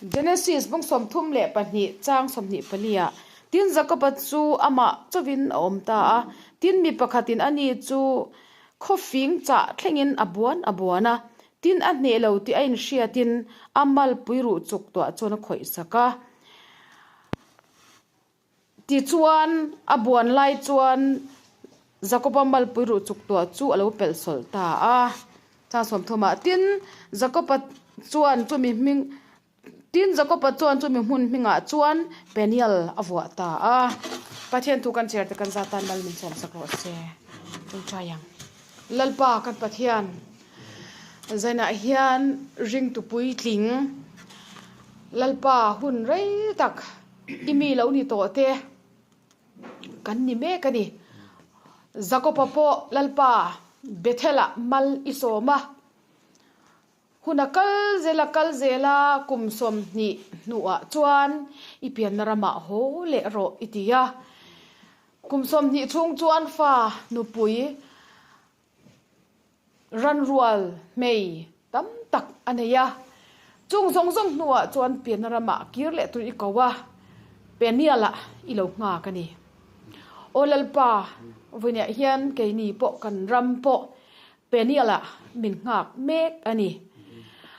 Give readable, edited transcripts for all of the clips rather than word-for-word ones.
Genesis bung 32 chang 24 ah, Tin Jakoba chu amah chauhin a awm ta a, tin mi pakhatin ani chu khawfing chah thlengin a buan a buan a, tin a hneh lo tih a inhriatin a malpui ruh chuk tuah chuan a khawih sak a. Tichuan, a buan lai chuan Jakoba malpui ruh chuk tuah chu a lo pelh sawlh ta a. Chang 30 ah, Tin, Jakoba chuan chumi hming Tin, Jakoba chuan chumi hmun hmingah chuan Peniel a vuah ta a. Pathian thu kan chhiar te kan zat tan mal min sawmsak rawh se. Ṭawngṭai ang. Lalpa kan Pathian, zainah hian ringtu puitling Lalpa hun rei tak I mi lo ni tawh te kan ni mek a ni. Jakoba pawh Lalpa Bethel-ah mal i sawm a, hun a kal zel a kal zel a, kum 20 hnuah chuan i pianna ramah haw leh rawh i ti a. Kum 20 chhung chuan fa nupui Ranrual hmei tam tak a nei a, chung zawng zawng hnuah chuan pianna ramah kir leh tur i ko a, Peniel-ah i lo nghak a ni. Aw Lalpa, vawiinah hian keini pawh kan ram pawh Peniel-ah min nghak mek a ni.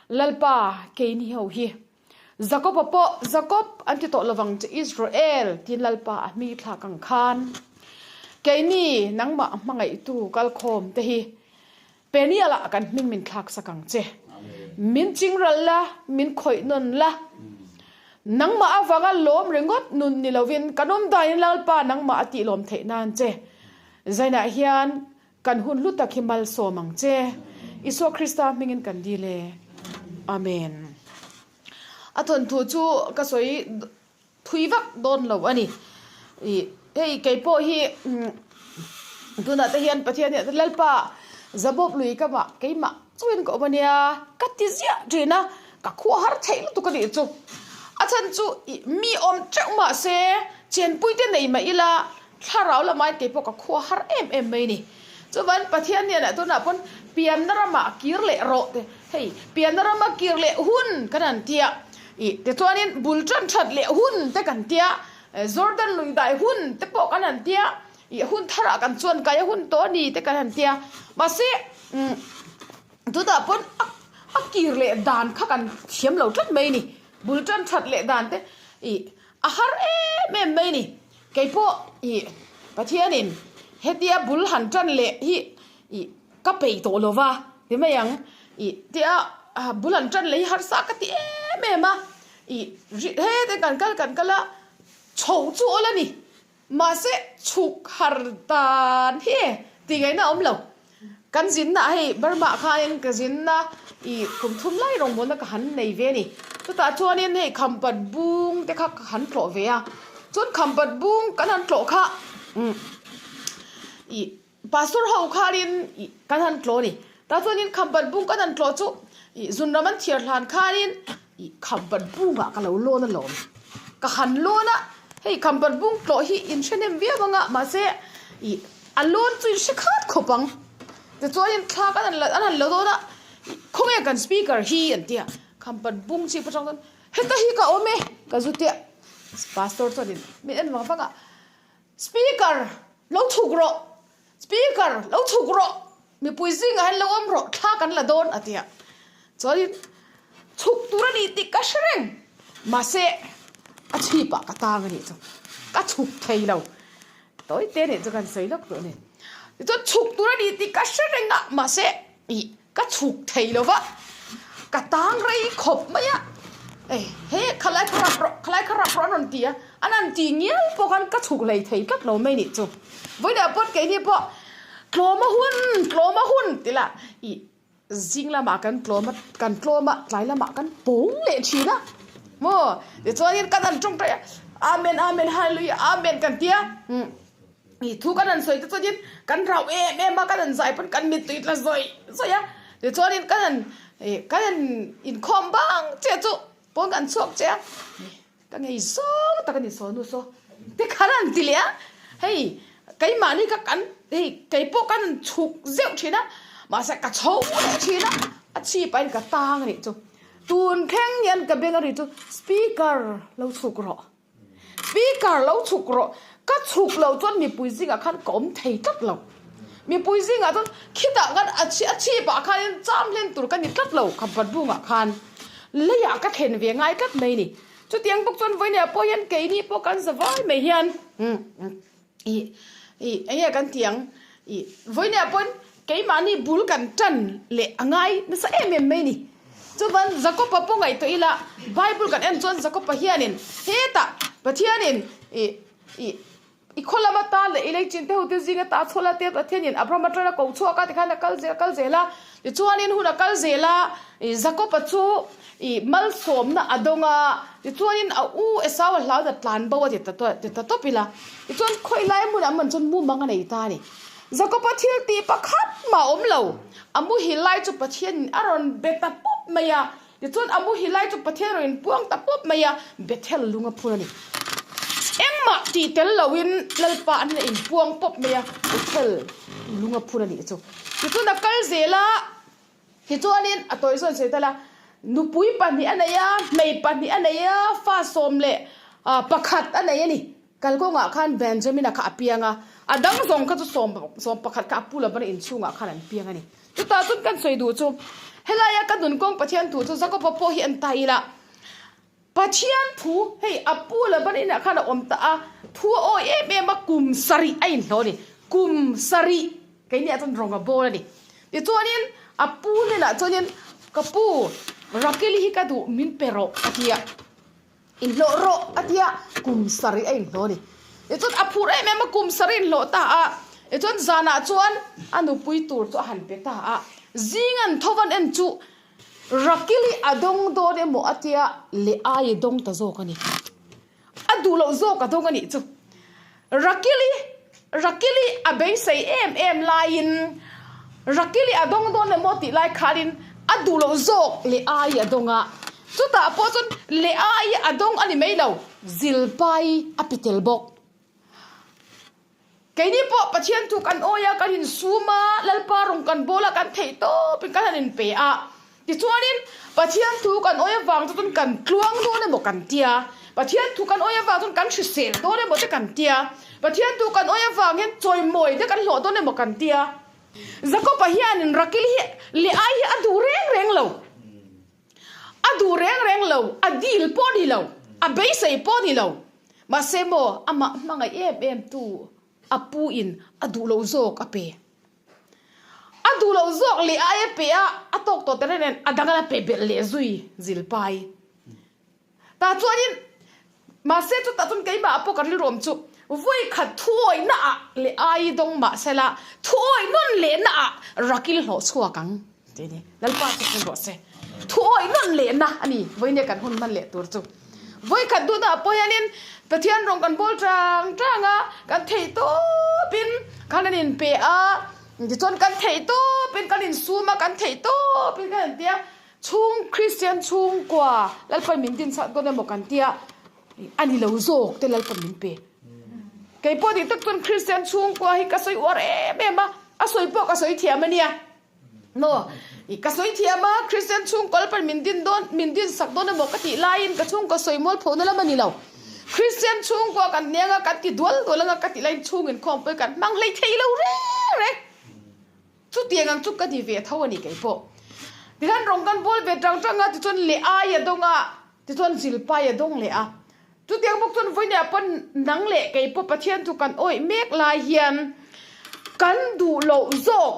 Lalpa, keini ho hi Jakob-a pawh Jakob an ti tawh lovang che Israel tiin Lalpa a hmi thlak ang khan keini nangmah hmangaihtu kalkhawm te hi Peniel ah kan hming min thlak sak ang che. Min chingral la, min khawih nawn la. Nangmah avanga lawm ringawt nun ni lovin kan awm danin Lalpa nangmah a tih lawm theih nan che. Zainah hian Kan hun hlu tak hi malsawm ang che. Isua Krista hmingin kan dil e. Amen. A thawnthu chu ka sawi thui vak dawn lo a ni. I hei kei pawh hi tunah te hian Pathian hian Lalpa Zabawp lui ka mah keimah chauhin ka awm a nia ka ti ziah thin a, ka khua har theih lutuk a nih chu. A chhan chu i mi awm teuh mah se chenpui te nei mah ila Thlarau lamah kei pawh ka khua har em em mai ni. Chuvan Pathian hnenah tunah pawn pianna ramah kir leh rawh te, hei pianna rama kir leh hun kan han tia, ih tichuanin bul tan that leh hun te kan tia, Jordan lui dai hun te pawh kan han tia, ih hun tharah kan chuan kai a hun tawh a ni te kan han tia. Mahse umm tunah pawn a kir leh dan kha kan thiam lo tlat mai ni. Bul tan that leh dan te ih a har em em mai ni. Keipawh ih Pathianin hetia bul han tan leh hi ih ka peih tawh lo va ti mai ang ih tia bul han tan leh hi harsa ka ti em em a ih hete kan kal kan kal a chho chu awl a ni mahse chhuk har dan hi e tih ngaihna a awm lo. Kan zinna ah hei Burma ah khanin ka zinna ih kum thum lai rawngbawlna ka han nei ve a ni. Chutah chuanin hei Khampat bung te kha ka han tlawh ve a. Chuan Khampat bung kan han tlawh kha umm ih Pastor ho khanin ih kan han tlawh a ni. Tah chuanin Khampat bung kan han tlawh chu ih zunram an thiar hlan khanin ih Khampat bungah ka lo lawn alawm. Ka han lawn a, hei Khampat bung tlawh hi in hre hnem viau ang a, mahse ih A lawn chu in hre khat khawp ang. Tichuanin thla kan han an han la dawn a, khawnge kan speaker hi an ti a, Khampat bung chhip atang chuan heta hi ka awm e ka zu tia. Pastor chuanin min en vang vang a, Speaker lo chhuk rawh, speaker lo chhuk rawh, mipui zingah hian lo awm rawh, thla kan la dawn a ti a. Chuanin chhuk tur a ni tih ka hre reng, mahse a chhipah ka tang a nih chu, ka chhuk thei lo. Tawi te nih chu kan sawi lawk duh a ni. Tichuan chhuk tur a ni tih ka hre reng a, mahse ih ka chhuk thei lo va, ka tang rei khawp mai a, ei he khalai kha rap rawh, khalai kha rap rawh an rawn ti a, an han ti ngial pawh khan ka chhuk hlei thei tlat lo mai nih chu. Vawiinah pawh keini pawh tlawm a hun, tlawm a hun ti la ih Zing lamah kan tlawm a, kan tlawm a, tlai lamah kan pawng leh thin a, maw? Tichuanin kan han tawngtai a, Amen, Amen, Hallelujah, Amen kan ti a, umm ih thu kan han sawi te chuanin kan rauh em em a, kan han zai pawn kan mittui tla zawih zawih a, tichuanin kan han ih kan han inkhawm bang chiah chu pawn kan chhuak che a. Ka ngei zawng tak a ni saw nu saw te khan an ti leh a, hei keimahni kha kan hei keipawh kan han chhuk zeuh thin a, mahse ka chho leh thin a, a chhip ah hian ka tang a nih chu. Tun thleng hian ka beng a ri chu speaker lo chhuk rawh. Speaker lo chhuk rawh. Ka chhuk loh chuan mipui zingah khan ka awm thei tlat lo. Mipui zingah chuan khitah khan a a chhipah khanin cham hlen tur ka ni tlat lo khampat bungah khan leiah ka thlen ve ngai tlat mai ni. Chutiang bawk chuan vawinia pawh hian keini pawh kan za vai mai hian ih ih eng nge kan tih ang ih vawinia pawn keimahni bul kan tan leh a ngai nasa em em mai ni. Chuvan Jakob-a pawh ngaihtuah ila Bible kan en chuan Jakob-a hianin hetah Pathianin ih ih I khaw lama ta leh i lei chin te hote zinga ta chhuah la te Pathianin Abraham atana ko chhuak a tikhan a kal zel a kal zel a. Tichuanin hun a kal zel a, i Jakob-a chu i malsawmna a dawng a, tichuanin a u Esau a hlau ta tlan bo a ti ta ti ta tawp ila. Tichuan khawi lai hmunah man chuan mumang a nei ta a ni. Jakob-a thil tih pakhat mah a awm lo. A muhil lai chu Pathianin a rawn be ta pawp mai a. Tichuan a muhi lai chu Pathian rawn inpuang ta pawp mai a, Bethel lung a phur a ni. Engmah tih tel loin Lalpa an la inpuang pawp mai a, Bethel lung a phur a nih chu. Tichuan a kal zel a, tichuanin a tawi zawn sawi tal a, nupui pahnih a nei a, hmei pahnih a nei a, fa 11 a nei a ni. Kalkawngah khan Benjamin-a kha a piang a, a dang zawng kha chu 11 kha a pu Labana inchhungah khan an piang a ni. Chutah chuan kan sawi duh chu, helaia ka nun kawng Pathian thu chu Jakob-a pawh hi an ta ila, Pathian thu hei a pu Laban inah khan a awm ta a, thu a awi em em a, kum sarih a inhlawh a ni. Kum sarih keiniah chuan rawng a bawl a ni. Tichuanin a pu hnenah chuanin, Ka pu, Rakeli hi ka duh, min pe rawh, a ti a. Inhlawh rawh a tia kum sarih a inhlawh a ni. Tichuan a phur em em a kum sarih inhlawh ta a, tichuan zanah chuan a nupui tur chu a han pe ta a, zing an tho van en chu Rakili a dawng dawn emaw a tia leh ai a dawng ta zawk a ni. A duh loh zawk a dawng a nih chu. Rakili Rakili a beisei em em laiin Rakili a dawng dawn emaw tih lai khanin a duh loh zawk leh ai a dawng a, chutah pawh chuan leh ai a dawng a ni mai lo, Zilpai a pe tel bawk. Keini pawh Pathian thu kan awi a, kan insum a, Lalpa rawng kan bawl a, kan theih tawpin kan han inpe a. Tichuanin, Pathian thu kan awi avang chu chuan kan tluang dawn emaw kan tia, Pathian thu kan awi avang chuan kan hrisel dawn emaw te kan tia, Pathian thu kan awi avang hian chawimawi te kan hlawh dawn emaw kan tia. Jakob-a hianin Rakil hi leh ai hi a duh reng reng lo. A duh reng reng lo, a dil pawh ni lo, a beisei pawh ni lo. Mahse maw, amah hmangaih em em tu a pu in a duh loh zawk a pe. A duh loh zawk leh ai a pe a, a tawk tawh tehreng nen a dang a la pe belh leh zui Zilpai. Tah chuanin, mahse chutah chuan keimah pawh ka rilru awm chu vawi khat thuawihna ah leh ai dawng mahsela thuawih nawn lehna ah rakil hlawh chhuak ang tih a ni. Lalpa chu hmun rawh se. Thuawih nawn lehna a ni vawinia kan hun hman leh tur chu. Vawi khat duhna ah pawh hianin Pathian rawng kan bawl tang tang a, kan theih tawpin khan an inpe a, tichuan kan theih tawpin kan insum a, kan theih tawpin kan inti a, chhung Kristian chhungkua Lalpan min din chhan dawn emaw kan tia, a ni lo zawk te Lalpan min pe. Kei pawh dik tak chuan Kristian chhungkua hi ka sawi uar em em a, a sawi pawh ka sawi thiam a nia. Maw? I ka sawi thiam a, Kristian chhungkaw lalpan min din dawn, min din sak dawn emaw ka tih laiin ka chhungkaw sawi mual phona lam a ni lo. Kristian chhungkua kan hniang a, kan ti dual dual anga ka tih laiin chhung inkhawm pawh hi kan hmang hlei thei lo reng reng. Chutiang ang chu ka ni ve tho a ni kei pawh. Tikhan rawng kan bawl ve tang tang a, tichuan leh ai a dawng a, tichuan zilpai a dawng leh a. Chutiang bawk chuan vawinia pawn nang leh kei pawh Pathian chu kan awih mek lai hian kan duh loh zawk,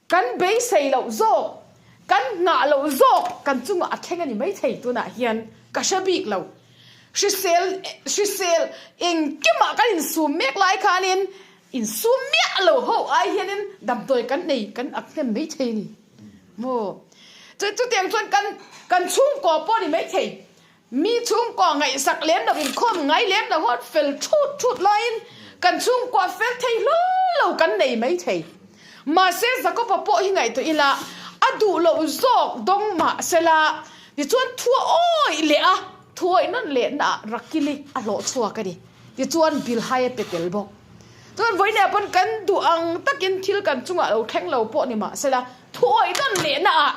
Kan beisei loh zawk, kan nghah loh zawk kan chungah a thleng a ni maithei tunah hian ka hre bik lo. Hrisel hrisel engkimah kan insum mek lai khanin insum miah lo ho ai hianin damdawi kan nei kan ak hnem maithei a ni maw. Chutiang chuan kan kan chhungkaw pawh a ni maithei. Mi chhungkua ngaihsak lem lo inkhawm ngai lem lo hawn fel thut thut laiin kan chhungkua fel thei hlawl lo kan nei mai thei. Mahse Jakoba pawh hi ngaihtuah ila a duh loh zawk dawng mah sela tichuan thua awih leh a thuawih nawn lehna ah Rakili a hlawh chhuak a ni. Tichuan Bilhai a pe tel bawk. Chuan vawiinah pawn kan duh ang takin thil kan chungah lo thleng lo pawh ni mah sela thuawih nawn lehna ah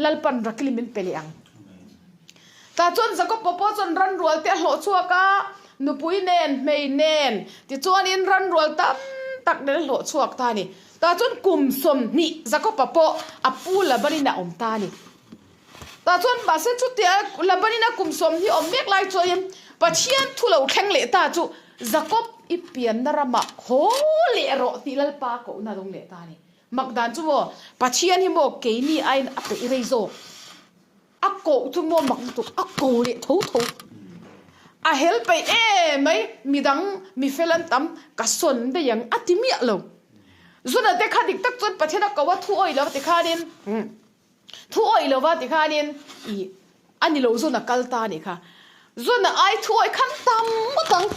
Lalpan Rakili min pe leh ang. Tah chuan Jakob-a pawh chuan ranrual te a hlawh chhuak a, nupui nen, hmei nen, tichuanin ranrual tam tak nen a hlawh chhuak ta a ni. Tah chuan kum 20 Jakob-a pawh a pu Laban-in a awm ta a ni. Tah chuan mahse chutia Laban-in a kum 20 awm mek lai chuanin Pathian thu lo thleng leh ta chu Jakob i pianna ramah haw leh rawh tih Lalpa kohna a dawng leh ta a ni. Mak dan chu maw Pathian hi maw keini aiin a peih rei zawk. A koh chu maw mak lutuk a ko leh tho tho. A hel peih em mai midang mi fel an tam ka sawn daih ang a ti miah lo. Zuna te kha dik tak chuan Pathian a ko a thu awih lo a ti khanin thu awih lo va ti khanin ih a ni lo Zuna kal ta a nih kha. Zuna ai thu awih khan tam ngawt ang.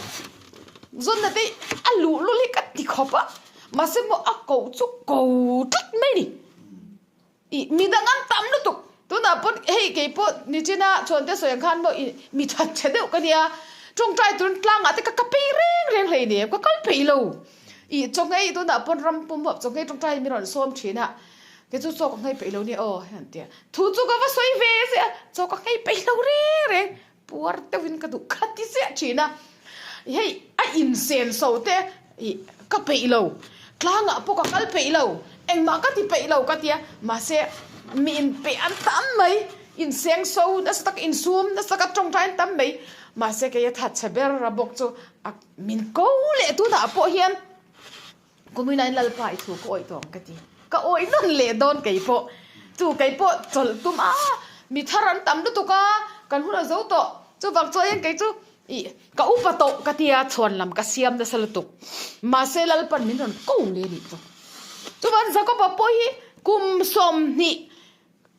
Zuna te a luhlul hi ka ti khawp a mahse maw a koh chu ko tlat mai a ni. Ih mi dang an tam lutuk tunah pawn hei kei pawh nichina chhuante sawi ang khan maw ih mi that chhe deuh ka nia tawngtai turin tlangah te ka ka pei reng reng hlei nen ka kal peih lo ih chawnghei tunah pawn ram pum huap chawnghei tawngtai mi rawn sawm thin a kei chu chaw ka nghei peih lo nia aw hei an tia thu chu ka va sawi ve ziah a chaw ka nghei peih lo reng reng Puar deuhin ka duh kha ti ziah thin a, hei a insen so te ih ka peih lo, tlangah pawh ka kal peih lo, engmah ka ti peih lo ka tia, mahse mi inpeih an tam mai, inseng so nasa tak insum nasa taka tawngtai an tam mai, mahse kei a thatchhe ber a bawk chu a min ko leh tunah pawh hian. Kuminain Lalpa i thu ka awih tawh ang ka ti. Ka awih nawn leh dawn kei pawh. Chu kei pawh chawlh tum a, mi thar an tam lutuk a, kan hun a zo tawh. Chuvang chuan hian kei chu ih ka upa tawh ka tia chhuan lam ka siam nasa lutuk. Mahse Lalpan min rawn ko leh a nih chu. Chuvang Jakoba pawh hi kum 20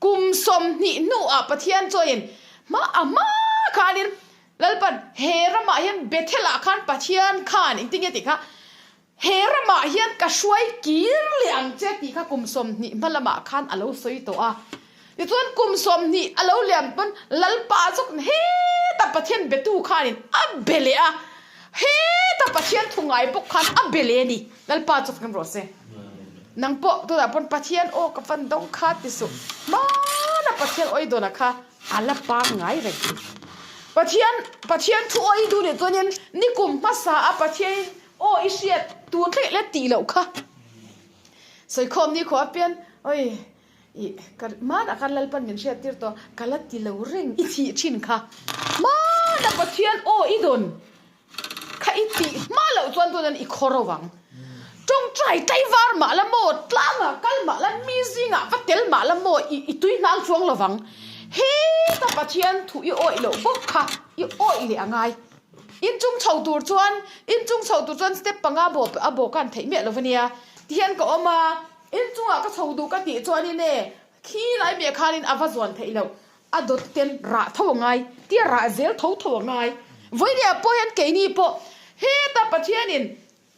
kum 20 hnuah Pathian chuanin hma a hma khanin Lalpan he ramah hian Bethel-ah khan Pathian khan engtin nge tih kha He ramah hian ka hruai kir leh ang che tih kha kum 20 hma lamah khan a lo sawi tawh a. Tichuan kum 20 a lo liam pawn Lalpa zawk heta Pathian betu khanin a be leh a, heta Pathian thu ngai bawk khan a be leh a ni. Lalpa chu fak rawh se. Nang pawh tunah pawn Pathian aw ka fan dawng kha ti suh. Hmana Pathian awi dawnah kha A la pangngai reng. Pathian Pathian thu aw i duh nih chuanin nikum hmasa a Pathianin aw i hriat tun thleng leh tih loh kha. Sawikhawm ni khawh apian oi i ka hmanah khan Lalpan min hriat tir tawh ka la ti lo reng i thih thin kha. Hmana Pathian aw i dawn Kha i tih hma loh chuan tunan i khaw ro ang. Tawngtai tlaivar mah la maw, tlangah kal mah la, mi zingah va tel mah la maw, i i tui hnang chuang lo vang. Heta Pathian thu i awih loh bawk kha i awih leh a ngai. Inchung chho tur chuan, inchung chho tur chuan step panga bawh a bawh khan theih miah lo va nia. Tihian ka awm a, inchungah ka chho duh ka tih chuanin e, khi lai miah khanin a va zuan theih loh. A dawt ten rah tho a ngai, tia rah zel tho tho a ngai. Vawinia pawh hian keini pawh heta Pathianin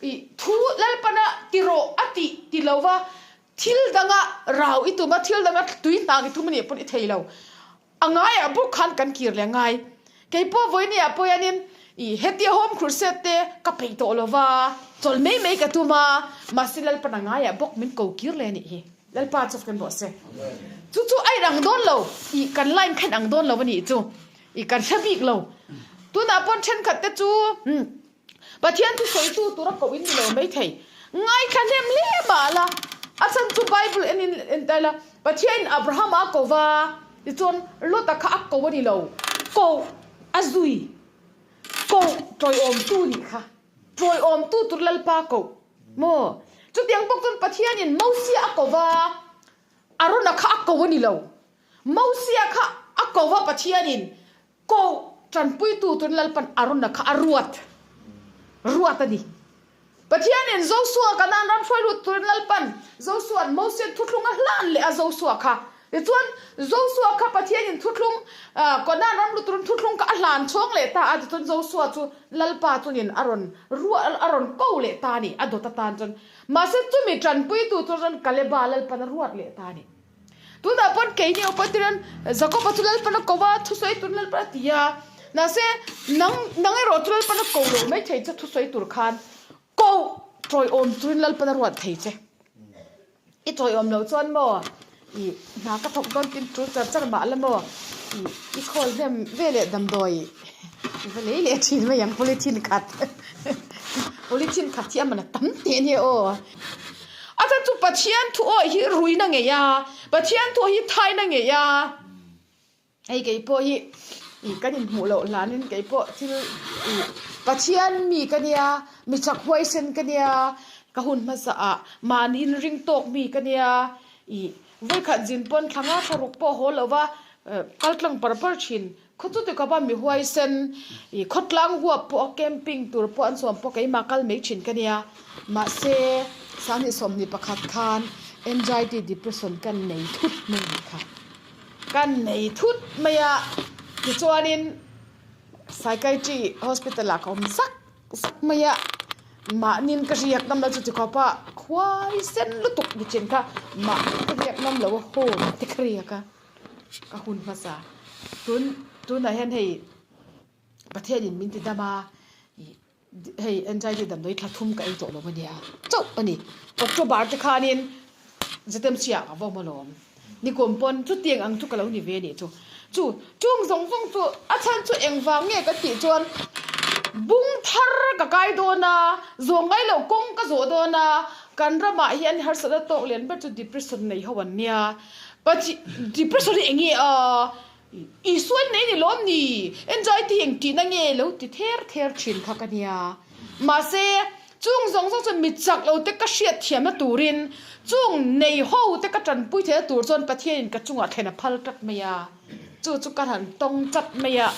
ih thu Lalpana ti rawh a tih ti lo va, thil danga rau i tum a, thil danga tui hnang i tum a nih pawn i thei lo. A ngaiah bawk khan kan kir leh a ngai. Kei pawh vawinia pawh hianin ih hetia home crusade te ka peih tawh lo va, chawl mai mai ka tum a, mahse Lalpana ngaiah bawk min ko kir leh a nih hi. Lalpa chu kan rawh se. Chu chu a inang dawn lo. I kan line kha inang dawn lo a nih chu. I kan hre bik lo. Tunah pawn thenkhat te chu Pathian thu sawitu tura koh in ni lo mai thei. Ngaithla hnem hle mah la. A chhan chu Bible en in en ta ila Pathian in Abraham a ko va tichuan Lot-a kha a ko a ni lo. Koh a zui. Koh tawiawmtu nih kha. Tawiawmtu tur Lalpa koh. Maw? Chutiang bawk chuan Pathianin Mosia a ko va, Arona kha a ko a ni lo. Mosia kha a ko va Pathianin koh tanpuitu turin Lalpan Arona kha a ruat ruat a ni. Pathianin Josua Kanaan ram hruai lut turin Lalpan Josua'n Mosia'n thuthlung a hlan leh a Josua kha. Tichuan Josua kha Pathianin thuthlung Kanaan ram lut turin thuthlung kha a hlan chhawng leh ta a, tichuan Josua chu Lalpa chunin a rawn ruah a rawn ko leh ta a ni, a dawt atan chuan. Mahse chumi tanpuitu chu chuan Kaleba Lalpan a ruat leh ta a ni. Tunah pawn keini upa tirin Jakoba chu Lalpan a ko a, thusawi turin Lalpan a ti a. Mahse nang nang erawh chu Lalpan a ko loh mai thei che thusawi tur khan ko tawiawm turin Lalpan a ruat thei che. I tawiawm loh chuan maw i hna ka thawk dawn tin tul char char mah la maw? I khawl hnem ve leh damdawi i va lei leh thin mai ang polythene khat polythene khat hi a man a tam teh ania aw. A chhan chu Pathian thu awih hi ruina ngei a, Pathian thu hi thaina ngei a. Hei kei pawh hi ih kan inhmuh loh hlanin kei pawh thil ih Pathian mi ka nia, mi chak huaisen ka nia, ka hun hmasa ah mahni inring tawk mi ka nia, ih vawikhat zin pawn thla nga thla ruk pawh haw lo va kal tlang par par thin. Khaw chu tikawp a mi huaisen ih khawtlang huap pawh a camping tur pawh an sawm pawh keimah kal mai thin ka nia. Mahse sanghnih 21 khan anxiety depression ka nei thut mai a nih kha. Kan nei thut mai a, tichuanin psychiatry hospital ah ka awm zak zak mai a, mahniin ka riak ngam lo chu tikhawp a khuai sen lutuk ni thin kha mahni ka riak ngam lo a home te ka riak a, ka hun hmasa tun tunah hian hei Pathianin min ti dam a ih hei anxiety damdawi thla thum ka ei tawh lo a nia chauh a ni. October te khanin ZMC ah ka va awm alawm. Nikum pawn chutiang ang chu ka lo ni ve anih chu. Chu chung zawng zawng chu a chhan chu engvang nge kan tih chuan bung thar ka kai dawn a, zawng ngai loh kawng ka zawh dawn a, kan ramah hian harsatna tawk lian ber chu depression nei ho an nia. Pachi depression hi eng nge a? Isua nei ni lawm ni? Anxiety eng tihna nge lo ti ther ther thin kha ka nia. Mahse, chung zawng zawng chuan mi chak lo te ka hriat thiamna turin, chung nei ho te ka tanpui theihna tur chuan Pathianin ka chungah thlen a phal tlat mai a. Chu chu ka han tawng tlat mai a.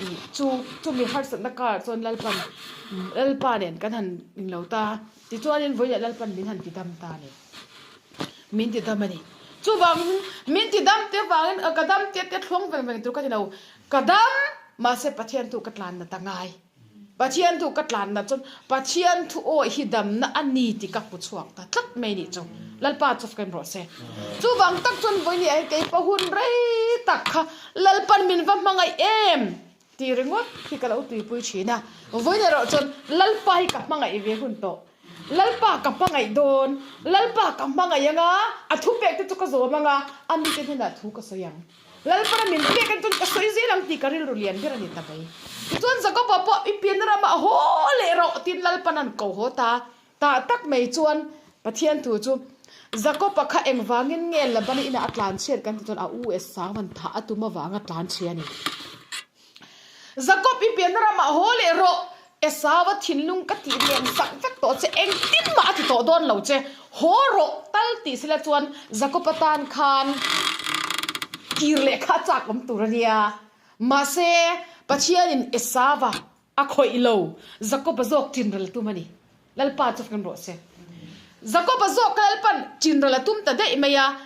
Ih, chu chumi harsatna karah chuan Lalpan, Lalpa nen kan han inlo ta. Tichuanin vawilah Lalpan min han ti dam ta a ni. Min ti dam a ni. Chuvangin min ti dam te vangin ka dam te te thluang veng veng tur ka ti lo. Ka dam mahse Pathian thu ka tlan nat a ngai. Pathian thu ka tlan nat chuan Pathian thu awih hi damna a ni tih ka hmu chhuak ta tlat mai nih chu. Lalpa chu fken rawh se. Chuvang tak chuan vawiin ah hian kei pawh hun rei tak kha Lalpan min va hmangaih em tih ringawt hi ka lo tuipui thin a. Vawiin erawh chuan Lalpa hi ka hmangaih ve hun tawh. Lalpa ka hmangaih dawn, Lalpa ka hmangaih ang a, a thupek te chu ka zawm ang a, a mite hnenah thu ka sawi ang. Lalpana min pek ang chuan ka sawi zel ang tih ka rilru lian ber a ni ta mai. Tichuan Jakoba pawh i pianna ramah haw leh rawh tiin Lalpan an ko haw ta. Tah tak mai chuan Pathian thu chu Jakoba kha engvangin nge Labana inah a tlanchhiat kan ti chuan a u Esau an thah a tum avanga tlanchhia a ni. Jakob i pianna ramah haw leh rawh, Esau-a thinlung ka tih lian sak vek tawh che, engtin mah a ti tawh dawn lo che, haw rawh tal tih sela chuan Jakob-a tan khan kir leh kha a chak awm tur a nia. Mahse, Pathianin Esau-a a khawih lo, Jakob-a zawk tinral tum a ni. Lalpa chu fem rawh se. Jakob-a zawk kha Lalpa'n tinral a tum ta daih mai a,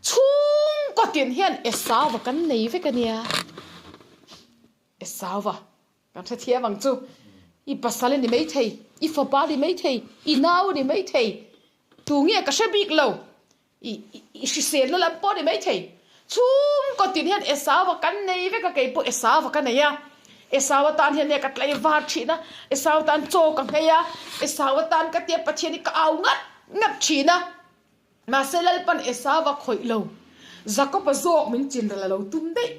chhungkaw tin hian Esau-a kan nei vek a nia. Esau-a kan hrethiam ang chu. I pasal a ni maithei, i fapa a ni maithei, i nau a ni maithei, tu nge ka hre bik lo. I i hriselna lam pawh a ni maithei. Chhungkaw tin hian Esau-a kan nei vek a, kei pawh Esau-a ka nei a. Esau-a tan hian nge ka tlei var thin a, Esau-a tan chaw ka nghei a, Esau-a tan ka tia Pathian hi ka au ngat ngat thin a. Mahse Lalpan Esau-a khawih lo, Jakob-a zawk min chinral a lo tum daih.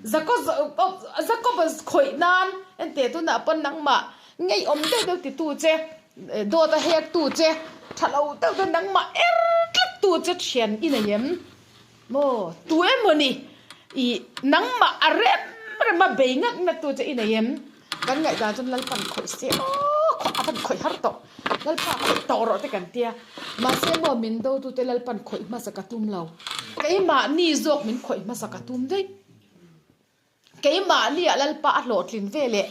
Jakob-a khawih nan enteh tunah pawn nangmah ngeiawm deuh deuh titu che, Dawt a hek tu che, tha lo deuh deuh nangmah er tlat tu che thian i nei em? Maw, tu emaw ni i nangmah a rem rem a bei ngak ngak tu che i nei em? Kan ngaihdan chuan Lalpan khawih se aw, khawih a van khawih har tawh, Lalpa khawih tawh rawh te kan tia. Mahse maw min do tu te Lalpan khawih hmasa ka tum lo, keimahni zawk min khawih hmasa ka tum daih. Keimahniah Lalpa a hlawhtlin ve leh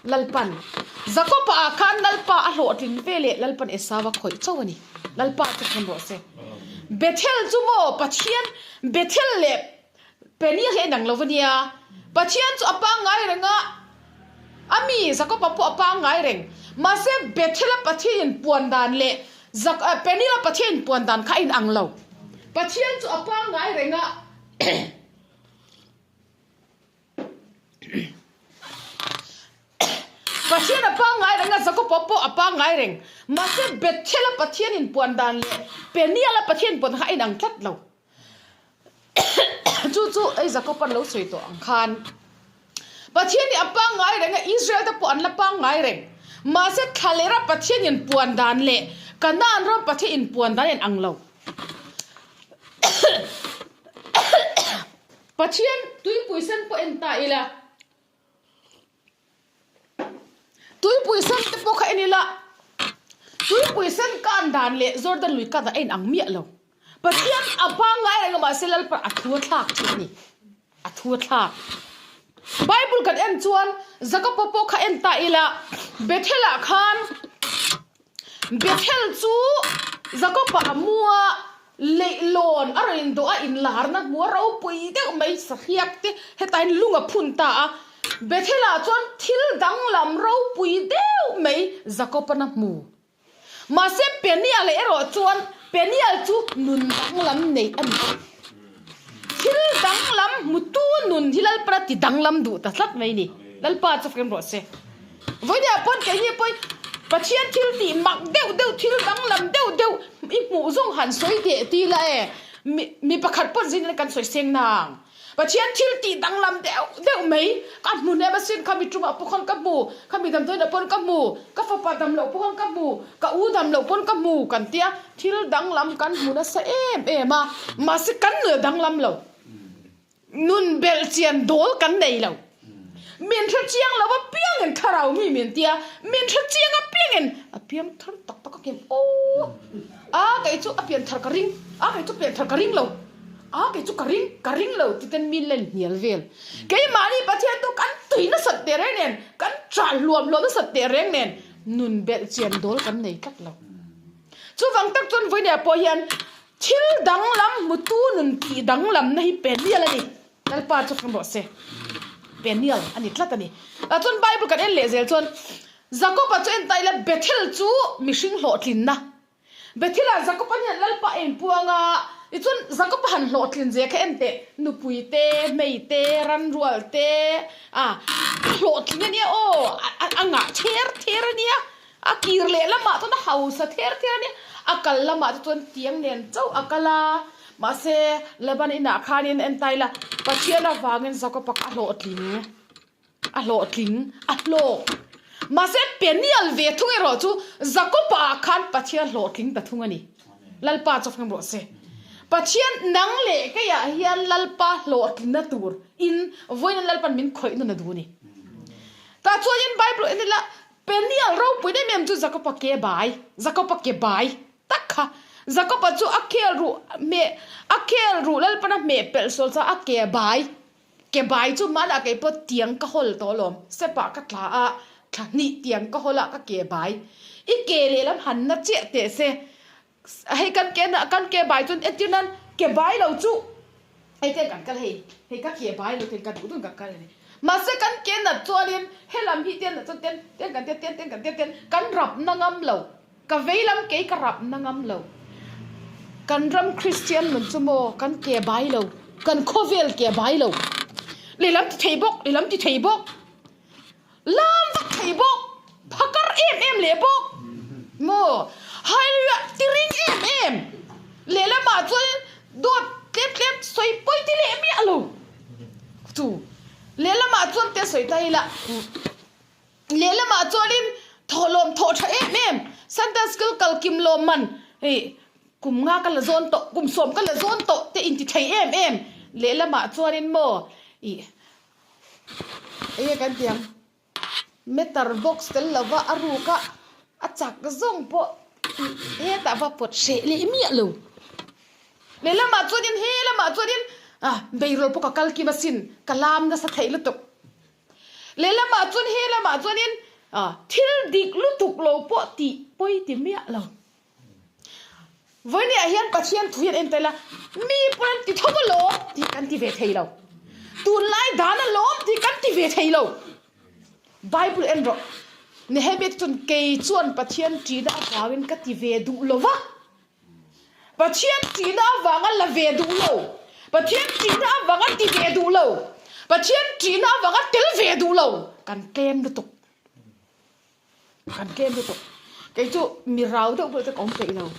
Lalpan Jakoba ah khan Lalpa a hlawhtlin ve leh Lalpan Esau a khawih chauh a ni. Lalpa chu hmun rawh se. Bethel chu maw Pathian Bethel leh Peniel hi a inang lo va nia. Pathian chu a pangngai reng a, a mi Jakoba pawh a pangngai reng. Mahse Bethel a Pathian inpuan dan leh Peniel a Pathian inpuan dan kha a inang lo. Pathian chu a pangngai reng a. Pathian a pangngai reng a, Jakoba pawh a pangngai reng. Mahse Bethel-a Pathian inpuan dan leh Peniel-a Pathian inpuan kha a inang tlat lo. Chu chu hei Jakob-a'n lo sawi tawh ang khan Pathian hi a pangngai reng a, Israel te pawh an la pangngai reng. Mahse thlalera Pathian inpuan dan leh Kanaan ram Pathian inpuan dan a inang lo. Pathian tuipui sen pawh en ta ila. Tuipui sen te pawh kha en ila, tuipui sen kan dan leh Jordan lui kan dan a inang miah lo. Pathian a pangngai reng a mahse Lalpa a thu a thlak thin a ni. A thu a thlak. Bible kan en chuan Jakob-a pawh kha en ta ila, Bethel-ah khan Bethel chu Jakob-a a mu a, leihlawn a rawn indawh a, inlarna hmu a ropui deuh mai sahriak te hetah hian lung a phun ta a. Bethel-ah chuan thil danglam ropui deuh mai Jakob-a'n a hmu. Mahse Peniel erawh chuan Peniel chu nun danglam nei a ni. Thil danglam hmutu nun hi Lalpa ti danglam duh ta tlat mai ni. Lalpa chu fem rawh se. Vawinia pawn keini pawhin Pathian thil tih mak deuh deuh thil danglam deuh deuh i hmuh zawng han sawi teh ti la e. Mi mi pakhat pawn zin kan sawi seng nang. Pathian thil tih danglam deuh deuh mai ka hmu hnem asin kha mi tumah pawh khan ka hmu, kha mi damdawiinah pawn ka hmu, ka fapa dam loh pawh khan ka hmu, ka u dam loh pawn ka hmu kan tia thil danglam kan hmu nasa em em a, mahse kan nun a danglam lo. Nun belh chian dawl kan nei lo. Min hre chiang lo apiangin thlarau mi min tia, min hre chiang apiangin a piang thar tak tak a ngem aw. A kei chu a pian thar ka ring, a kei chu pian thar ka ring lo, a kei chu ka ring, ka ring lo ti ten min len hnial vel. Keimahni Pathian chu kan tui nasat teh reng nen, kan chah hluam hluam nasat teh reng nen nun belh chian dawl kan nei tlat lo. Chuvang tak chuan vawinia pawh hian thil danglam hmutu nun tih danglamna hi penial a ni. Lalpa chu fam rawh se. Penial a ni tlat a ni. Tah chuan Bible kan en leh zel chuan Jakob-a chu en ta ila Bethel chu mihring hlawhtlinna. Bethel-ah Jakob-a hian Lalpa a inpuang a, tichuan Jakob-a han hlawhtlin zia kha en teh, nupui te, hmei te, ranrual te, a hlawhtling a nia aw, a ngah ther ther a nia, a kir leh lamah chuan a hausa ther ther a nia, a kal lamah te chuan tiang nen chauh a kal a, mahse Laban inah khanin en ta ila Pathian avangin Jakob-a kha a hlawhtling. A hlawhtling, a hlawk. Mahse Peniel ve thung erawh chu Jakob-a ah khan Pathian hlawhtling ta thung a ni. Lalpa chu feng rawh se. Pathian nang leh keiah hian Lalpa hlawhtlinna tur in vawiin Lalpan min khawih nawn a duh a ni. Tah chuanin Bible en ila Peniel ropui em em chu Jakob-a ke bai, Jakob-a ke bai tak kha. Jakob-a chu a khel ruh hmeh, a khel ruh Lalpan a hmeh pelh sual chuan a ke bai Ke bai chu hmanah kei pawh tiang ka hawl tawh alawm, step ah ka tla a, thla hnih tiang ka hawl a ka ke bai. I ke lehlam han na chiah teh se, hei kan ke na kan ke bai chuan entir nan ke bai lo chu hei ten kan kal hei, hei ka ke bai lo ten ka duh duhin ka kal a ni. Mahse kan ke nat chuanin helam hi ten nat chuan ten ten kan tia ten ten kan tia ten kan rap na ngam lo. Ka vei lam kei ka rap na ngam lo. Kan ram Kristian nun chu maw kan ke bai lo, kan khawvel ke bai lo. Lehlam ti thei bawk, lehlam ti thei bawk, lam vak thei bawk, phakar em em leh bawk maw, Hallelujah ti ring em em, lehlamah chuan dawt tlem tlem sawi pawi ti leh miah lo chu, lehlamah chuan te sawi ta ila. Lehlamah chuanin thawhlawm thawh tha em em, Sunday School kal kim lawm man hei kum nga ka la zawn tawh, kum sawm ka la zawn tawh te inti thei em em. Lehlamah chuanin maw ih enge kan ti ang meter box tel lova a ruk a, a chak zawng pawh ih hetah va pawt hreh leh miah lo. Lehlamah chuanin he lamah chuanin ah beirawl pawh ka kal kim asin, ka lam nasa theih lutuk. Lehlamah chuan he lamah chuanin thil dik lutuk lo pawh tih pawi ti miah lo. Vawinia hian Pathian thu hian en ta ila, mi pawn an ti tho alawm tih kan ti ve thei lo. Tunlai dan alawm tih kan ti ve thei lo. Bible en rawh, Nehemia te chuan kei chuan Pathian ṭihna avangin ka ti ve duh lo va. Pathian ṭihna avanga la ve duh lo, Pathian ṭihna avanga ti ve duh lo, Pathian ṭihna avanga tel ve duh lo, kan tlem lutuk. Kan tlem lutuk. Kei chu mi rau deuh pawh chu ka awm peih lo.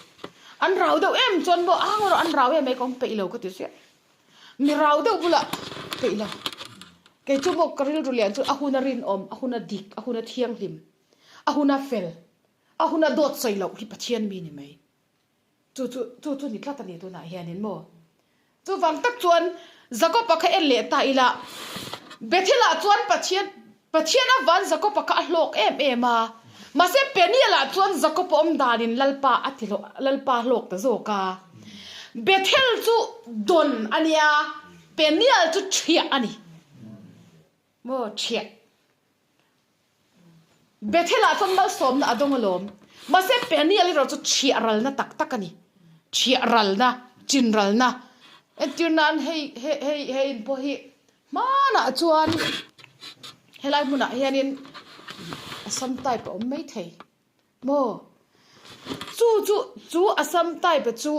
An rau deuh em chuan maw, ang erawh an rau em mai ka awm peih lo ka ti ziah. Mi rau deuh bulah peih lo. Kei chu maw ka rilru lian chu a hun a rinawm, a hun a dik, a hun a thianghlim, a hun a fel, a hun a dawt sawi loh hi Pathian mi ni mai. Chu chu chu chu ni tlat a ni tunah hianin maw. Chuvang tak chuan Jakob-a kha en leh ta ila, Bethel-ah chuan Pathian Pathian avan Jakob-a kha a hlawk em em a, mahse Peniel-ah chuan Jakob-a awm danin Lalpa a ti hlawh Lalpa a hlawk ta zawk a. Bethel chu dawn a nia, Peniel chu ṭhiah a ni. Maw ṭhiah. Bethel-ah chuan malsawmna a dawng alawm. Mahse Peniel erawh chu chhiah ralna tak tak a ni. Chhiah ralna, chin ralna. Entir nan hei hei hei hei in pawh hi hmanah chuan helai hmunah hianin Assam type a awm mai thei. Maw? Chu chu chu Assam type chu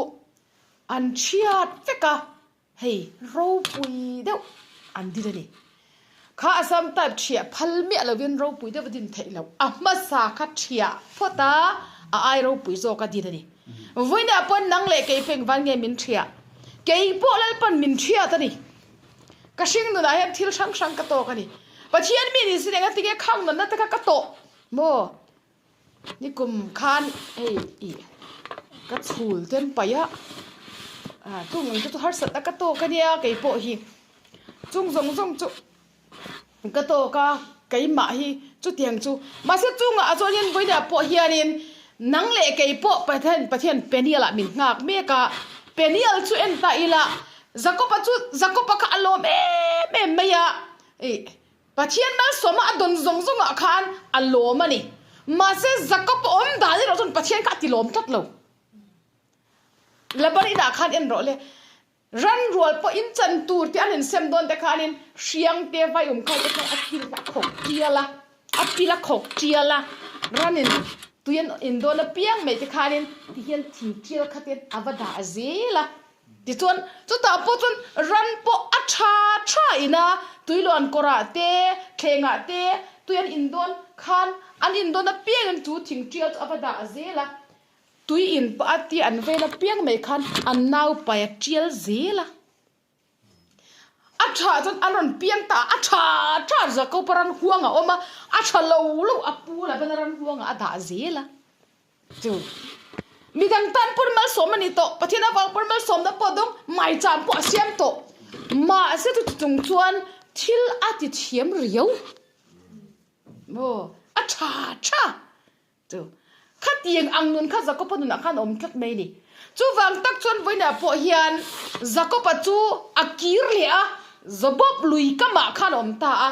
an chhiat vek a. Hei ropui deuh an din a ni. Kha Assam type ṭhiah phal miah lovin ropui deuh a din theih loh. A hmasa kha ṭhiah phawt a, a ai ropui zawk a din a ni. Vawiinah pawn nang leh kei pawh engvan nge min ṭhiah? Kei pawh Lalpan min ṭhiat a ni. Ka hring nunah hian thil hrang hrang ka tawk a ni. Pathian mi ni sin engatinge khang nunna te kha ka tawh maw? Nikum khan hei ih ka chhul te an paih a, ah chung ang te chu harsatna ka tawk ania kei pawh hi chung zawng zawng chu ka tawk a keimah hi chutiang chu mahse chungah ah chuanin vawiinah pawh hianin nang leh kei pawh Pathian Pathian Peniel ah min nghak mek a Peniel chu en ta ila Jakob-a chu Jakob-a kha a lawm em em mai a ih. Pathian malsawma a dawn zawng zawngah khan a lawm a ni. Mahse, Jakob a awm dan erawh chuan Pathian kha a ti lawm tlat lo. Laban inah khan en rawh le, ran rual pawh in chan tur tih an insem dawn te khanin hriang te vaium khai te khan a pil a khawk tial a, a pil a khawk tial a, ranin tui an in dawn apiang mai te khanin tihian thing tial khatin a va dah zel a. Tichuan, chutah pawh chuan ran pawh a tha tha ina tuiluan kawrah te, thlengah te tui an in dawn khan an in dawn apiangin chu thing tial chu a va dah zel a, tui in pah a tia an vel apiang mai khan an naupai a tial zel a. A tha chuan an rawn piang ta a, a tha tha Jakob-a ran huang a awm a, a tha lo lo a pu Labana ran huangah a dah zel a. Chu midang tan pawn malsawm a ni tawh, Pathian avang pawn malsawmna pawh dawng, maicham pawh a siam tawh. Mahse chuti chung chuan thil a ti thiam riau. Maw a tha tha chu khatiang ang nun kha Jakob-a nunah khan a awm tlat mai a ni. Chuvang tak chuan vawiinah pawh hian Jakob-a chu a kir leh a, Jabob lui kamah khan a awm ta a,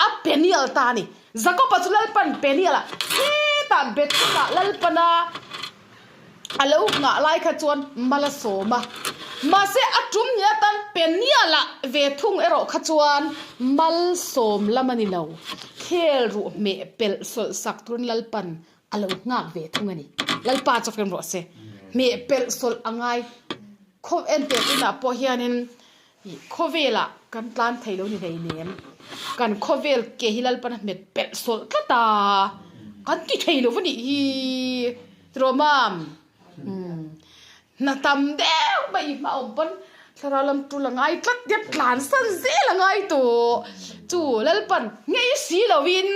A Peniel ta a ni. Jakob-a chu Lalpan Peniel-ah hetah Bethel-ah Lalpana a lo nghah lai kha chuan mal a sawm a. Mahse a tum ni atan Peniel-ah ve thung erawh kha chuan mal sawm lam a ni lo. Khel ruh hmeh pelh sawlh sak turin Lalpan a lo nghak ve thung a ni. Lalpa chu fem rawh se. Hmeh pelh sawlh a ngai. Khaw enteh tunah pawh hianin Ih khawvelah kan tlan thei lo ni hleinem, kan khawvel ke hi Lalpan a hmet pelh sawlh tlat a, kan ti thei lo va nih hi tiraw mam? Umm hna tam deuh mai i hma awm pawn thlarau lam tul a ngai tlat nia tlan san zel a ngai tawh chu Lalpan ngei si lovin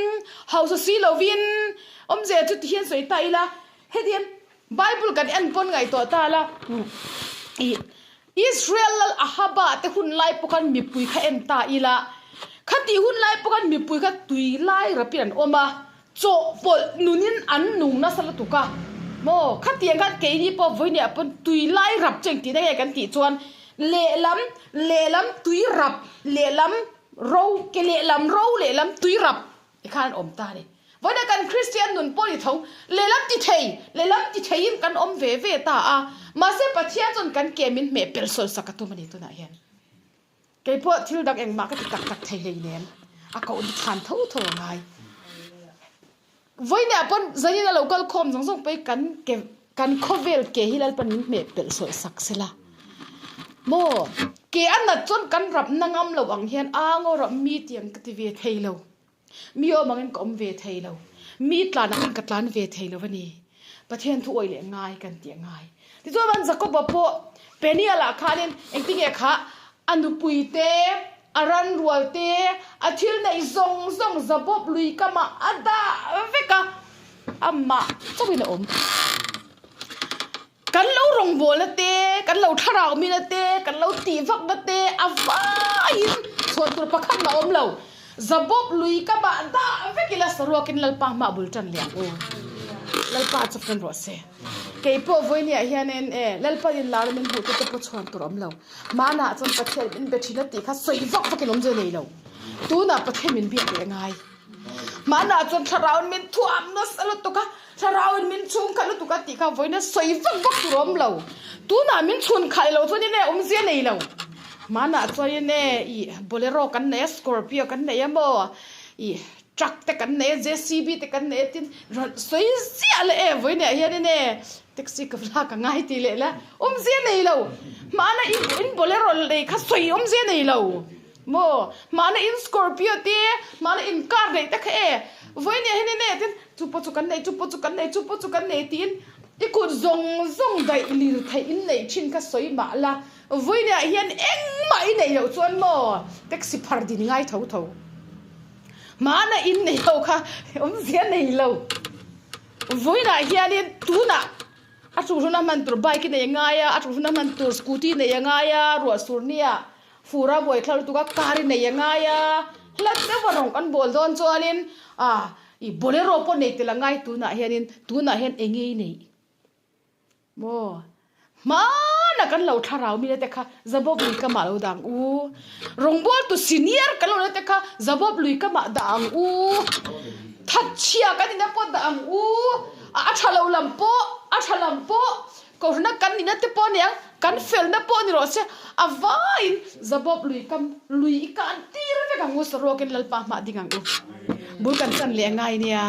hausa si lovin awmzia chu ti hian sawi ta ila hetiang Bible kan en pawn ngaihtuah ta la ih Israel lal Ahaba te hun lai pawh khan mipui kha en ta ila, khatih hun lai pawh khan mipui kha tui lai rapin an awm a, chawhpawlh nunin an nung nasa lutuk a, maw khatiang khan keini pawh vawinia pawn tui lai rap chu engtihna nge kan tih chuan lehlam lehlam tui rap lehlam ro ke lehlam ro lehlam tui rap Tikhan an awm ta a ni. Vawiina kan Kristian nun pawh ni tho, lehlam ti thei, lehlam ti theiin kan awm ve ve ta a. Mahse Pathian chuan kan ke min hmeh pel sawl sak a tum a ni tunah hian. Kei pawh thil dang engmah ka ti tak tak thei hleinem, a kohna chhan tho tho a ngai. Vawiinah pawn zanin a lo kal khawm zawng zawng pawhin kan ke Kan khawvel ke hi Lalpan min hmeh pelh sawlh sak sela maw? Ke a nat chuan kan rapna ngam lo ang hian a ngaw rap mi tiang ka ti ve thei lo, mi awm angin ka awm ve thei lo, mi tlan angin ka tlan ve thei lo a ni. Pathian thu awih leh ngai kan tih a ngai. Tichuan Jakoba pawh Peniel ah khanin engtinge kha? A nupui te, a ran rual te, a thil neih zawng zawng Zabawp lui kamah a dah vek a, amah chauhin a awm. Kan lo rawngbawlna te, kan lo thlarau mina te, kan lo tih vakna te a vaiin chhuan tur pakhat mah a awm lo. Zabawp lui kamah dah vek ila saruakin Lalpa hmah bul tan leh ang u. Lalpa chu fen rawh se. Kei pawh vawinia hianin e Lalpan in lar min hmuh te te pawh chhuan tur awm lo. Hmanah chuan Pathian min be thin a tih kha sawi vak vakin awmzia nei lo. Tunah Pathian min biak leh ngai. Hmanah chuan thlarauin min thuam nasa lutuk a, thlarauin min chhung khalh lutuk a tih kha vawiina sawi vak vak tur awm lo. Tunah min chhun khalh lo chuanin e awmzia nei lo. Hmanah chuanin e ih Bolero kan nei a, Scorpio kan nei a maw ih Truck te kan nei a, JCB te kan nei a tin rawn sawi ziah leh e vawiinah hianin e taxi ka la ka ngai tih leh la awmzia nei lo. Hmana i in Bolero lei kha sawi awmzia nei lo maw? Hmana in Scorpio te, hmana in car neih te kha e vawiinah hianin e tin chu pawh chu kan nei, chu pawh chu kan nei, chu pawh chu kan nei tiin i kut zawng zawng daih lir theih in neih thin kha sawi mah la vawiinah hian engmah i neih loh chuan maw taxi phar din ngai tho tho. Hmana in nei ho kha awmzia nei lo. Vawiinah hianin tunah a tul huna hman tur bike nei a ngai a, a tul huna hman tur scooty nei a ngai a, ruah sur nia fur a buai thla lutuk a car nei a ngai a, hlat deuha rawng kan bawl dawn chuanin ah ih bolero pawh nei tel a ngai tunah hianin tunah hian eng nge i neih? Maw? Hmana kan lo thlarau mite te kha Zabawp lui kamah lo dah ang u. Rawngbawltu senior kan lo na te kha Zabawp lui kamah dah ang u. Thatchhia kan nihna pawh dah ang u. A tha lo lam pawh, a tha lam pawh, kohhrana kan nihna te pawh a ni ang, kan felna pawh a ni rawh se, a vaiin Zabawp lui kam lui i kan tir vek ang u, saruakin Lalpa hmah ding ang u. Bul kan chan leh a ngai nia.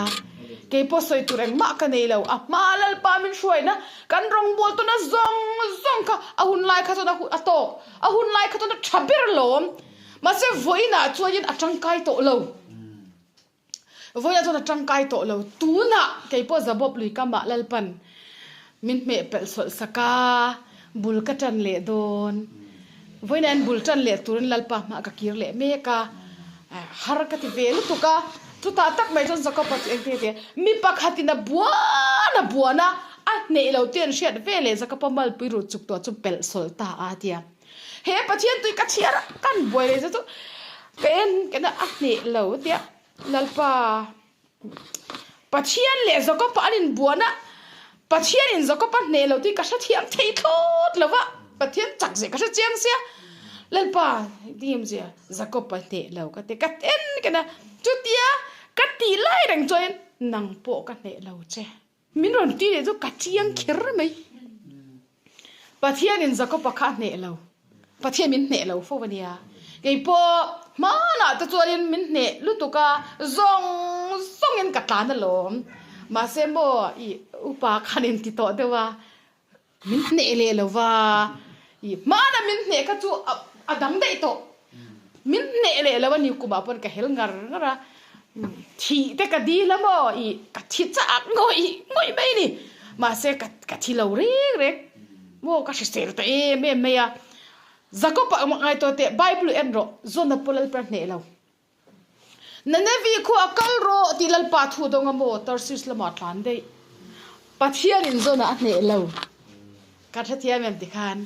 Kei pawh sawi tur engmah ka nei lo, a hma Lalpa min hruaina kan rawngbâwl tawna zawng zawng kha a hun lai kha chuan a tawk, a hun lai kha chuan a tha ber alawm. Mahse vawiinah chuanin a tangkai tawh lo. Vawiinah chuan a tangkai tawh lo. Tunah kei pawh Zabawp lui kamah Lalpan min hmeh pelh sawlh sak a, bul ka tan leh dawn. Vawiinah hian bul tan leh turin Lalpa hmah ka kir leh mek a, har ka ti ve lutuk a. Chutah tak mai chuan Jakob-a chu engtin nge ti a, mi pakhatin a buan a buan a, a hneh lo tih an hriat ve leh Jakob-a malpui ruh chuk tawh chu pelh sawlh ta a ti a. He Pathian tui ka chhiar a, kan buai leh chu chu ka en ka a hneh lo a ti a, Lalpa. Pathian leh Jakob-a an inbuan a, Pathianin Jakob-a hneh lo tih ka hrethiam thei thlawt lo va, Pathian chak zeh ka hre chiang sia, Lalpa dim zia Jakob-a hneh lo ka ti, ka en ken a, chutia ka tih lai reng chuanin nang pawh ka hneh lo che. Min rawn ti leh chu ka chiang kher mai. Pathianin Jakob-a kha a hneh lo. Pathian min hneh lo fo a nia. Kei pawh hmanah te chuanin min hneh lutuk a, zawng zawngin ka tlan alawm. Mahse maw ih upa khan in ti tawh deuh a, min hneh leh lo va, ih hmana min hneh kha chu a dang daih tawh. Min hneh leh lo a ni kumah pawn ka hel ngar ngar a, thih te ka dil a maw ih ka thi chak ngawih ngawih mai a ni. Mahse ka ka thi lo reng reng maw ka hrisel ta em em mai a. Jakob-a ngai tawh teh Bible en rawh Jona pawh Lalpa hneh lo. Ninevi khu a kal rawh tih Lalpa thu dawng a maw Tarsis lamah a tlan daih. Pathianin Jona a hneh lo. Ka hrethiam em tikhan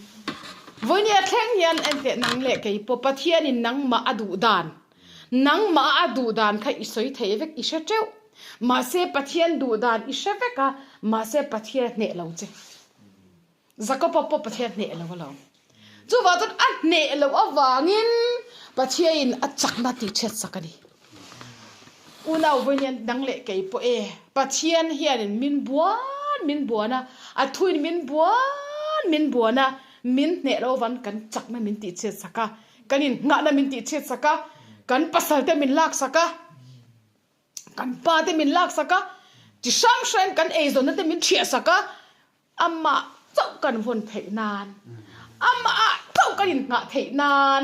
vawinia thleng hian enteh nang leh kei pawh Pathianin nangmah a duh dan, nangmah a duh dan kha i sawi thei vek i hre teuh. Mahse Pathian duh dan i hre vek a, mahse Pathian a hneh lo che. Jakoba pawh Pathian hneh lo alawm. Chuvang chuan a hneh loh avangin Pathianin a chakna tih chhiat sak a ni. Unau vawiin dang leh kei pawh e, Pathian hianin min buan min buan a, a thuin min buan min buan a, min hneh loh avangin kan chakna min tih chhiat sak a, kan innghahna min tih chhiat sak a, kan pasalte min lak sak a. Kan pa te min lak sak a, chi hrang hrang kan eizawnna te min thiah sak a, amah chauh kan vawn theih nan, amah ah chauh kan innghah theih nan,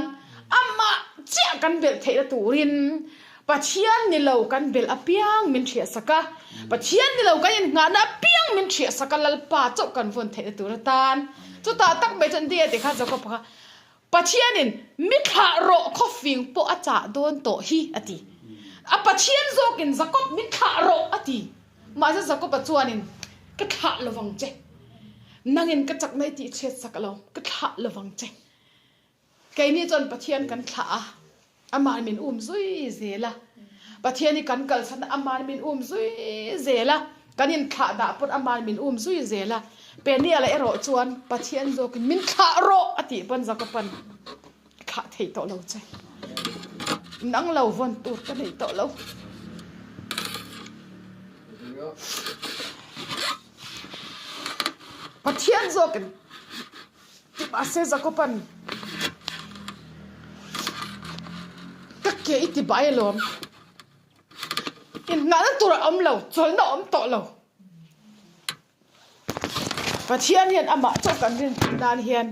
amah chiah kan belh theihna turin Pathian ni lo kan belh apiang min thiah sak a, Pathian ni lo kan innghahna apiang min thiah sak a, Lalpa chauh kan vawn theihna tur atan. Chutah tak mai chuan Dia ti kha Jakob kha. Pathianin mi thlah rawh khawfing pawh a chah dawn tawh hi a ti. A Pathian zawkin Jakob min thlah rawh a ti. Mahse Jakoba chuanin ka thlah lovang che. Nangin ka chakna i tihchhiat sak lo, ka thlah lovang che. Keini chuan Pathian kan thlah a, Ama'n min um zui zel a. Pathian hi kan kalsan a, Ama'n min um zui zel a. Kan inthlah dah pawn Ama'n min um zui zel a. Peniel-a erawh chuan Pathian zawkin min thlah rawh a tih pawn Jakoba'n ka thlah thei tawh lo che. Nang lo vawn tur ka nei tawh lo. Pathian zawkin Ti mahse Jakoban ka ke i ti bai alawm. Inhnahna tur a awm lo, chawlhna a awm tawh lo. Pathian hian amah chauh kan rin theih nan hian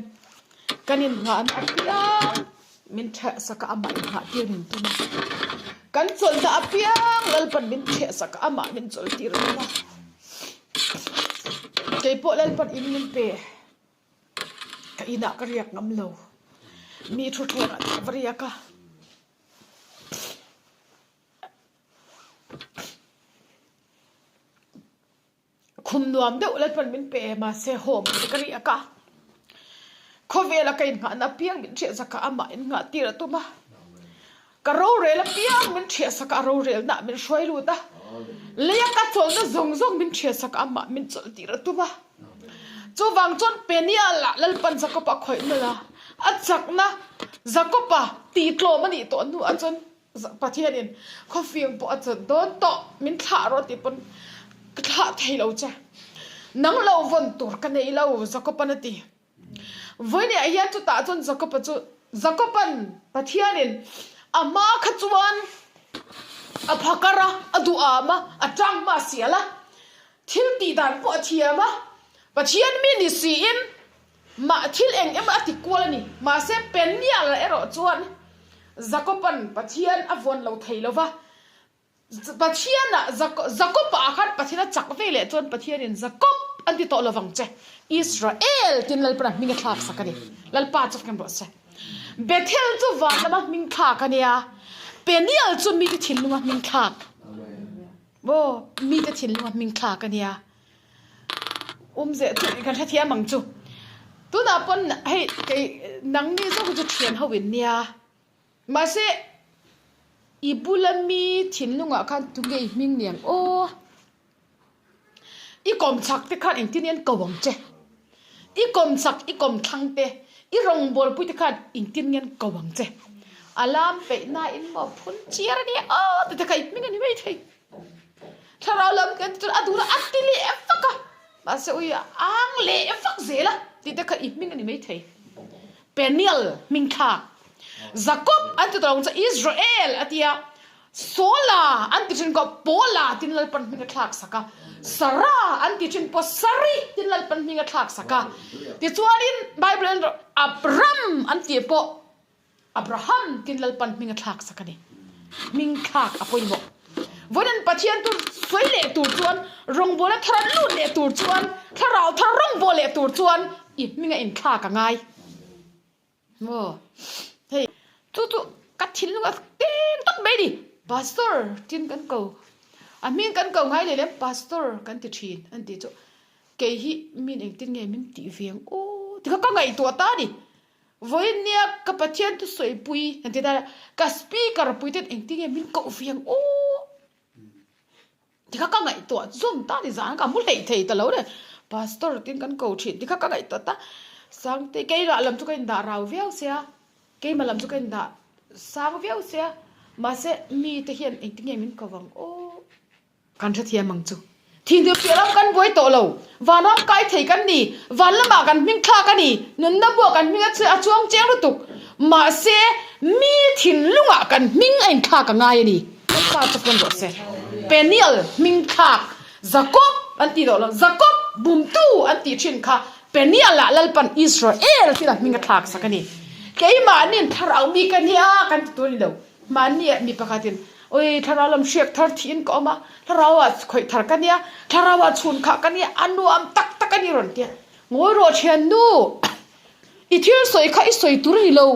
kan inhnahna apiang min ṭheh sak a, amah inhnah tir min tum a. Kan chawlhna apiang Lalpan min ṭheh sak a, amah min chawlhtir a tum a. Keipawh Lalpan in min pe. Ka inah ka riak ngam lo. Mi thu thlengah te ka va riak a. Khum nuam deuh Lalpan min pe mahse home te ka riak a. Khawvela ka inngahna apiang min hriat zakah amah innghah tir a tum a. Ka rorel apiang min ṭhiahsak a, rorelna min hruai lut a. Leia ka chawlhna zawng zawng min ṭhiahsak a, amah min chawlhtir a tum a. Chuvang chuan Peniel-ah Lalpan Jakob-a khawih nawlh a, a chakna Jakob-a tihtlawm a nih tawh hnuah chuan Pathianin khawfing pawh a chawt dawn tawh, min thlah rawh tih pawn ka thlah thei lo che. Nang lo vawn tur ka nei lo, Jakob-a'n a ti. Vawinia hian chutah chuan Jakob-a chu Jakob-a'n Pathianin a hma kha chuan a phakar a, a duham a, a tang hma a sial a, thil tih dan pawh a thiam a, Pathian mi ni siin mah thil eng emaw a ti kual a ni. Mahse Peniel erawh chuan Jakob-a'n Pathian a vawn lo thei lo va, Pathianah Jakob-ah khan Pathian a chak ve leh chuan Pathianin Jakob an ti tawh lovang che, Israel tiin Lalpana hming a thlak sak a ni. Lalpa chu fken rawh se. Bethel chu van lama hming thlak a nia, Peniel chu mite thinlunga hming thlak. Aw, mite thinlunga hming thlak a nia. Umzeh chu kan hrethiam ang chu. Tunah pawn hei kei nangni zawk hi chu thian ho in nia. Mahse, i bula mi thinlungah khan tunge i hming ni ang aw? I kawmchhak te khan engtin nge an ko ang che? I kawmchhak, i kawmthlang te, i rawngbawlpui te khan engtin nge an ko ang che? A lam peih nain maw phun chiar a nia aw ti te kha i hming a ni mai thei. Thlarau lam kan ti chuan a duhna a ti leh vak a, mahse ui a ang leh vak zel a tih te kha i hming a ni mai thei. Peniel hming thlak. Jakob an ti tawh ang che Israel a tia, Saula an ti thin pawh Paula tin Lalpan hming a thlak sak a, Sarah an ti thin pawh Sari tin Lalpan hming a thlak sak a. Tichuanin Bible in Abram an tih pawh Abraham tin Lalpan hming a thlak sak a ni. Hming thlak a pawimawh. Vawiin Pathian chu sawi leh tur chuan, rawngbawlna thar a lut leh tur chuan, thlarau thar rawngbâwl leh tur chuan i hming a inthlak a ngai. Maw? Hei, chu chu ka thinlung a teng tak mai a ni. Pastor tin kan ko, a hming kan ko ngai leh lem Pastor kan ti thin an tih chu kei hi min engtin nge min tih ve ang aw ti kha ka ngaihtuah ta a ni. Vawiin nia ka Pathian chu sawipui an ti ta a, ka speaker pui ten engtin nge min koh ve ang aw ti kha ka ngaihtuah zawm ta ni zan ka mu hleih thei ta lo le, pastor tin kan ko thin ti kha ka ngaihtuah ta, Sangte keimah lam chu ka indah rau viau sia, keimah lam chu ka indah sang viau sia, mahse mite hian engtin nge min ko ang aw. Kan hrethiam ang chu. Thihnu piah lam kan buai tawh lo. Vanram kai thei kan ni. Van lamah kan hming thlak a ni. Nunna buah kan hming a chuang chiang lutuk. Mahse, mi thinlungah kan hming a inthlak a ngai a ni. Lalpa chu pawn rawh se. Peniel hming thlak Jakob an tih tawh lo. Jakob bumtu an tih thin kha Peniel-ah Lalpan Israel tih a hming a thlak sak a ni. Keimahni'n thlarau mi ka nia kan ti tur a ni lo. Mahni mi pakhatin, Ui, thlarau lam hriak thar thiin ka awm a, thlarauah khawih thar ka nia, thlarauah chhun khah ka nia, a nuam tak tak a ni rawn tia. Ngawi rawh thiannu! I thil sawi kha i sawi tur a ni lo,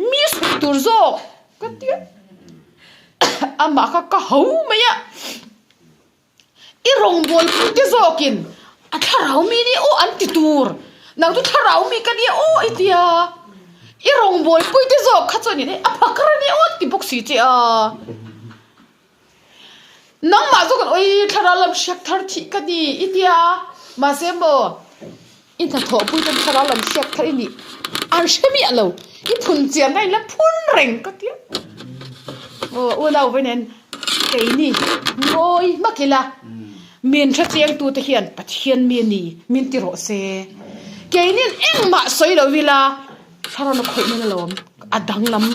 mi sawi tur zawk ka ti a. Amah kha ka ho mai a, i rawngbawlpui te zawkin a thlarau mi nia aw an ti tur, nang chu thlarau mi ka nia aw i tia, i rawngbawlpui te zawk kha chuan in a phakar a nia aw an ti bawk si che a. Nangmah chu kan awi thlarau lam hriak thar thih ka ni i tia, mahse maw i hnathawhpui ten thlarau lam hriak thar i nih an hre miah lo, i phun chian na in la phun reng ka tia. Aw unau vawi nen keini ngawi hmak ila min hre chiang tu te hian Pathian mi a ni min ti rawh se, keinin engmah sawi lo ila thlarau na khawih nan alawm a danglam.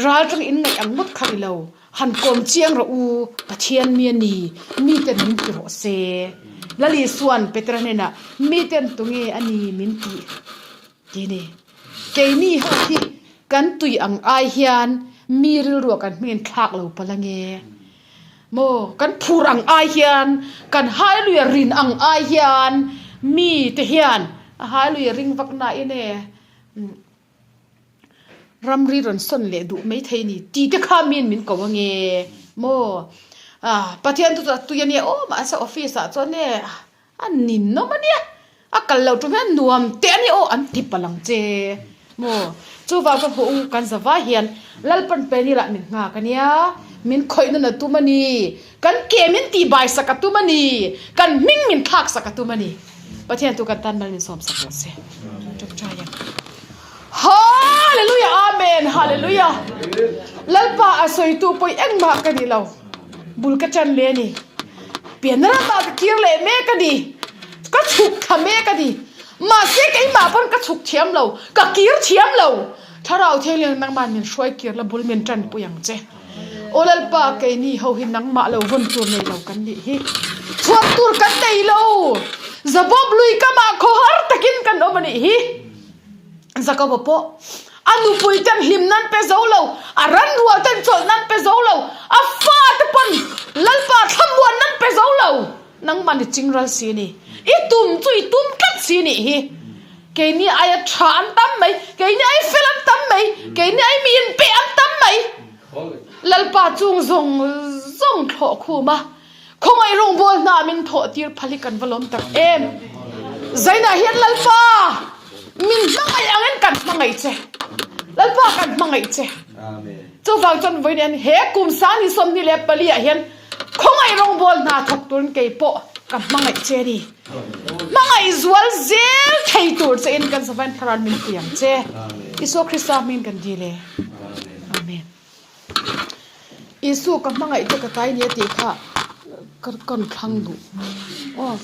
Ral tang in ngaih ang ngawt kha ni lo, han kawm chiang rawh u, Pathian mi a ni, miten min ti rawh se. Lal Isua'n Petera hnenah, Miten tunge a ni min tih? ti a ni. Keini ho hi kan tui ang ai hian mi rilruah kan hming in thlak lo palh ange. Maw, kan phur ang ai hian, kan hailuia rin ang ai hian mite hian a hailuia ring vak nain e. Ramri rawn sawn leh duh mai thei a ni tih te kha miin min ko ange maw? Ah Pathian chu a tui a nia aw mahse office ah chuan e a ninawm a nia a kal loh tum hian nuam teh a nia aw an ti palh ang che maw? Chuvang chuan haw u kan za vai hian Lalpan Penira min nghak a nia min khawih nawn a tum a ni kan ke min tihbai sak a tum a ni kan hming min thlak sak a tum a ni. Pathian tu kan tan mal min sawm sak rawh se. Ṭawngṭai ang. Hallelujah Amen Hallelujah Lalpa a sawitu pawh engmah ka ni lo. Bul ka ṭan leh a ni. Pian ramah ka kir leh mek a ni. Ka chhuk thla mek a ni. Mahse keimah pawn ka chhuk thiam lo. Ka kir thiam lo. Thlarau Thianghlim nangmah min hruai kir la bul min ṭanpui ang che. Aw Lalpa, keini ho hi nangmah lo vawn tur nei lo kan nih hi. Chhuat tur kan nei lo. Zabawp lui kamah khawhar takin kan awm a nih hi. Jakoba pawh a nupui ten hlim nan pe zo lo, a ran rual ten chawlh nan pe zo lo, a fate pawn Lalpa thlamuan nan pe zo lo. Nangmah ni chingral si a ni. I tum chu i tum tlat si a nih hi. Keini aia tha an tam mai, keini aia fel an tam mai, keini aia mi inpeh an tam mai. Lalpa chung zawng zawng thlawh khum a, khawngaih rawngbâwl hna min thawh tir phal hi kan va lawm tak em. Zainah hian Lalpa min hmangaih angin kan hmangaih che. Lalpa kan hmangaih che. Chuvang chuan vawiin he kum sangni 24 ah hian Khawngaih rawngbâwl hna thawk turin kei pawh ka hmangaih che a ni. Hmangaih zual zel thei tur chein kan Savain Thlarau min pui ang che. Isua Krista hmingin kan dil e. Amen. Isu ka hmangaih che ka tai ni a tih kha ka rawn thlang duh. Aw.